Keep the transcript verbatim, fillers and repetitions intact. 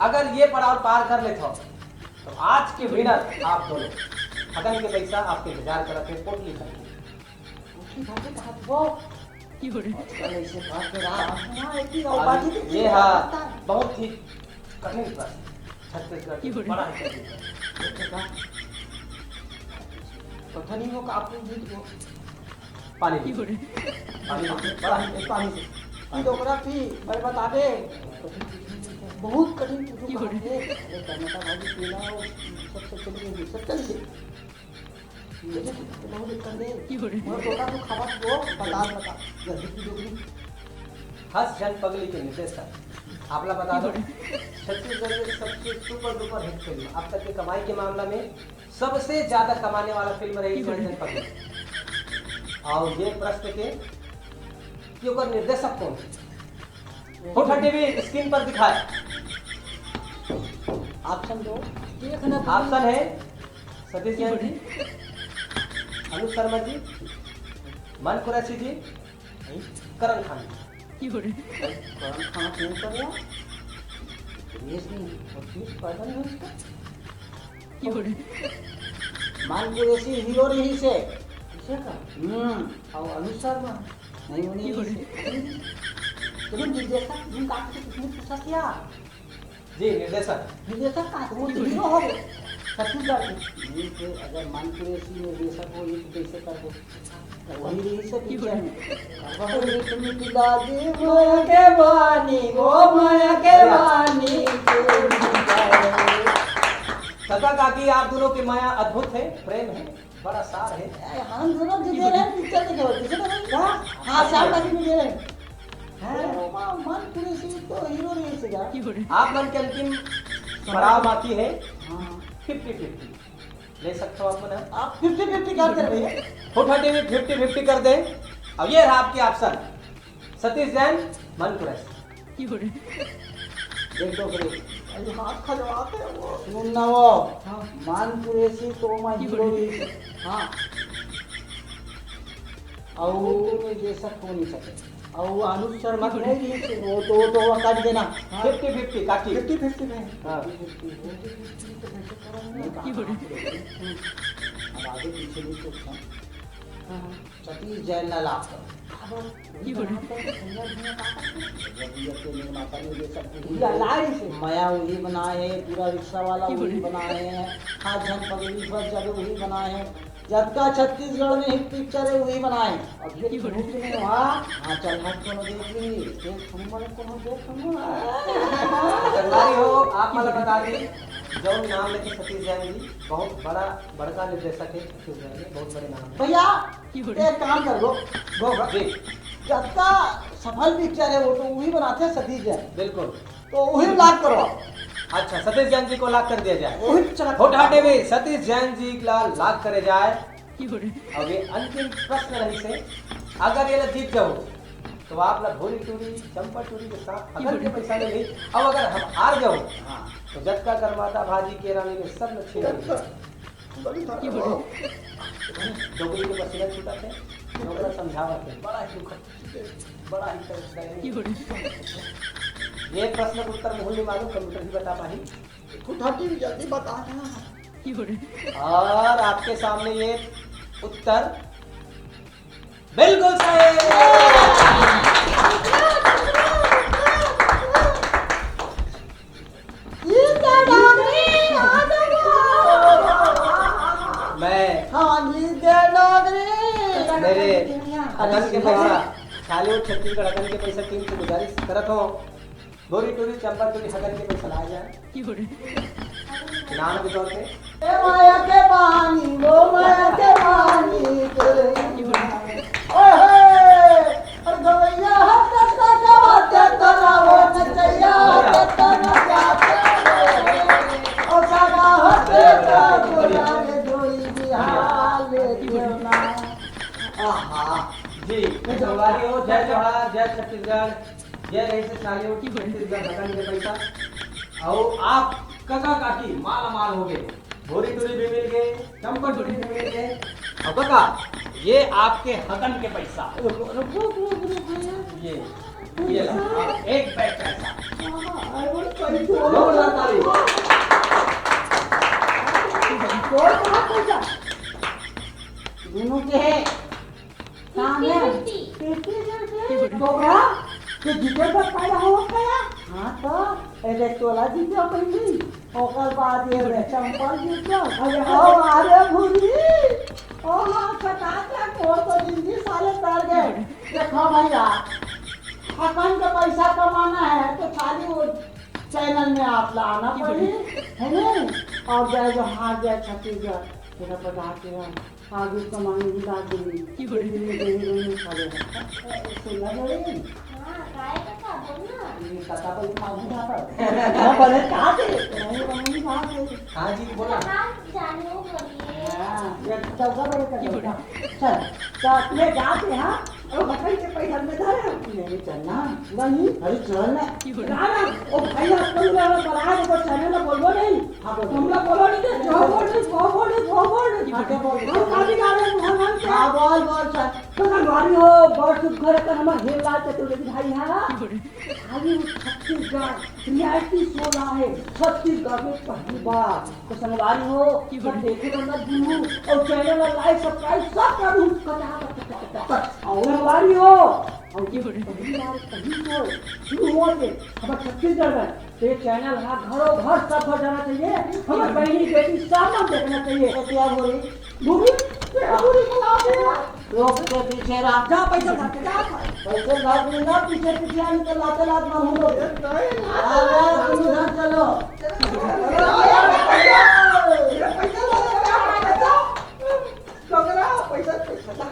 अगर ये पड़ाव पार कर लेथव, तो आज के विनर आप दोनों। हगन के पैसा आपके इंतजार करत हे, पोटली भर के। पोटली भर के कहा वो? आजकल ऐसे बात कर रहा है। हाँ, एक ही और बात है कि ये हाँ, बहुत ही कठिन प्रश्न। छत्तीसगढ़ के बड़ा ही कठिन प्रश्न। पता नहीं वो का आपने जीत गो। पानी पी। पानी पी। बड़ा ही पानी पी। पी डोकरा पी, मैं बता दे। बहुत कठिन पूछो। अरे कर्नाटक भाजी पीना, वो सब, सब चली गई, सब चली गई। ये देख, तो बहुत दिक्कत नहीं। मगर डोकरा तो खावा तो बता, बता। जल्दी पी डोकरी। हंस झन पगली के निर्देशक, आपला बता दो, छत्तीसगढ़ के सबसे super duper hit film, अब तक के कमाई के मामला में सबसे ज्यादा कमाने वाला फिल्म रही हंस झन पगली। और ये प्रश्न के कि ओकर निर्देशक कौन है? होठा टीवी स्क्रीन पर दिखाए। ऑप्शन दो। देखना ऑप्शन है सतीश जैन जी, अनुज शर्मा जी, मन कुरैशी जी, करण खान जी। करण खान कौन कर रहा? रेस नहीं, और चीज पैदा नहीं हो इसका। मान कुरैशी हीरो रही से। ऐसे का? हम्म। और अनुज शर्मा? नहीं, वो नहीं रही से। तुम निर्देशक, तुम काट के किसने पूछा क्या? जी, निर्देशक। निर्देशक का? वो तो हीरो हो गए। छत्तीसगढ़ के। नहीं, तो अगर मान कुरैशी निर्देशक हो, ये तो कैसे कर दो? वही रही से पिक्चर में। बहुत मीठी मीठी लागे माया के बानी, वो माया के बानी। कका काकी, आप दोनों की माया अद्भुत है, प्रेम है, बड़ा सार है। ए, हम दोनों जो दे रहे हैं पिक्चर देखे हो, किसी को नहीं? हाँ, हाँ, सार काकी भी दे रहे हैं। हाँ। ओ, मा-, मन कुरैशी तो हीरो रही से क्या? आप मन के अंतिम पड़ाव बाकी है। हाँ। Fifty fifty. ले सकते हो आप मन। आप फिफ्टी फिफ्टी कर दे भैया। होठा टीवी फिफ्टी फिफ्टी कर दे। अब ये रहा आपके ऑप्शन, सतीश जैन, मन कुरैशी। देख दो फिर। अरे हाथ खजवाते हैं वो। सुन ना वो। हाँ। मान कुरैशी तो मैं हीरो रही से। हाँ। और निर्देशक हो नहीं सके। और वो अनुज शर्मा नहीं रही से। वो तो, वो तो वो काट देना। हाँ। फिफ्टी फिफ्टी काकी। फिफ्टी फिफ्टी में। हाँ। फिफ्टी फिफ्टी तो कैसे करेंगे? नहीं, कहाँ से करेंगे? अब आगे पीछे नहीं सोचना। हाँ, हाँ। सतीश जैन ला लाभ करो। भैया, भैया के निर्माता ने ये सब कुछ ये किया। लारी से। मया वही बनाए है, पूरा रिक्शा वाला वही बनाए है, हाथ झन पगली फंस जावे वही बनाए है, जतका छत्तीसगढ़ में हिट पिक्चर है वही बनाए है। अब ये भूत ने वहाँ, हाँ, चल हट, कोनो देख ली, देख, कोनो देख, कोनो। संगवारी हो, आप मन ला बता दी, जौन नाम लेके सतीश जैन जी, बहुत बड़ा, बड़का निर्देशक है छत्तीसगढ़ में, बहुत बड़े नाम है। भैया, एक काम कर, गो, गो, गो। जी। जतका सफल पिक्चर है, वो तो वही बनाते हैं, सतीश जैन। बिल्कुल। तो वही लॉक करो। अच्छा, सतीश जैन जी को लॉक कर दिया जाए। वही चला। होठा टीवी सतीश जैन जी ला लॉक करे जाए। अब ये अंतिम प्रश्न रही से, अगर ये ला जीत जाओ, तो आप ला भोरी टूरी, चंपा टूरी के साथ हगन के पैसा मिली। अब अगर हम हार जाओ, हाँ। तो जतका करमाता भाजी के रानी में सब ल छीन लेंगे। डोकरी के पसीना छूटत हे, डोकरा समझावत हे, बड़ा ही दुखद, बड़ा ही दयनीय। ये प्रश्न के उत्तर मुहुल नहीं मालूम, कंप्यूटर ही बता पाही। खुद हटी, जल्दी बता ना। और आपके सामने ये उत्तर बिल्कुल सही। मैं हाँ, गीत दे डोगरी। मेरे हगन के पैसा, चालू छत्तीसगढ़ हगन के पैसा टीम से गुजारिश करत हो, भोरी टूरी चंपा टूरी हगन के पैसा लाया जाए। इनाम के तौर पे। ए माया के पानी, वो माया के पानी, तेरे ओए होए, अरे गवैया हाथ का गवा के तोरा वो नचैया के तोरा जाते। ओ सारा हटे का बोला रे जोई बिहार ले देना। आहा। जी, संगवारी हो, जय जोहार, जय छत्तीसगढ़, जय रही से चालू छत्तीसगढ़ हगन के पैसा। और आप कका काकी माला माल हो गए। भोरी टूरी भी मिल गए, चंपा टूरी भी मिल गए। अब बता, ये आपके हगन के पैसा। रुको, रुको, रुको, रुको, रुको यार। ये, ये ला, आप एक बैग पैसा। जोरदार ताली। दोनों के है। कहाँ है? Fifty fifty. तो बड़ा, तो जीते तो पैदा हो गया। हाँ तो, ए देख, तोला जीते हो पहली, ओकर बाद ये रे चंपल जीते। अरे ओ, हाँ। अरे भूरी, ओ हाँ, खटा क्या, तोर तो जिंदगी साले तर गए। देखो भैया, अपन का पैसा कमाना है तो खाली वो चैनल में आप ला आना पड़ी, है नहीं? और जय जोहार, जय छत्तीसगढ़, तेरा बता के हम आगे कमाने भी ला देंगे। ये खा ले। सुन ना रे। हाँ, काय का था, बोल ना। ये कथा पर मार भी खाता है। हाँ, बने कहा थे? नहीं, नहीं, कहा थे? हाँ जी, बोला। हाँ, जाने वो बोलिए। हाँ, ये चौका बड़े का चौका। चल, साथ में जाते हैं। ओ, बकरी के पैसा में धरे हो? नहीं, चलना। नहीं। अरे, चल ना। ना, ना, ओ भैया, तुम लोग बना दे, कोई चैनल में बोलबो नहीं। हाँ, बोल। हम लोग बोलो नहीं, तो जो बोल रहे, वो बोल रहे, वो बोल रहे। हाँ, क्या बोल रहे? हम खाली गा रहे हैं, मोहन लाल से। हाँ, बोल, बोल, चल। तो संगवारी हो, बड़ सुख घर का हमार हेमलाल चतुर्वेदी भाई, हाँ। खाली वो छत्तीसगढ़ रियलिटी शो ला है, छत्तीसगढ़ में पहली बार। तो संगवारी हो, सब देखे तो मत भूलू और चैनल ला लाइक, सब्सक्राइब सब करू। कटा, कटा, कटा, कटा। और संगवारी हो, और ये पहली बार कहीं तो शुरू हुआ थे, हमारे छत्तीसगढ़ में। तो ये चैनल हाँ घरों घर सब घर जाना चाहिए, हमारे बहनी बेटी सब लोग देखना चाहिए। तो क्या बोली? भूरी, भूरी को ला दे। लोग के पीछे रहा। जा पैसा खा के, जा। पैसे खा के ना, पीछे पीछे आने के लाते लात मारूंगा। अरे, तुम इधर चलो। पैसा, पैसा, पैसा।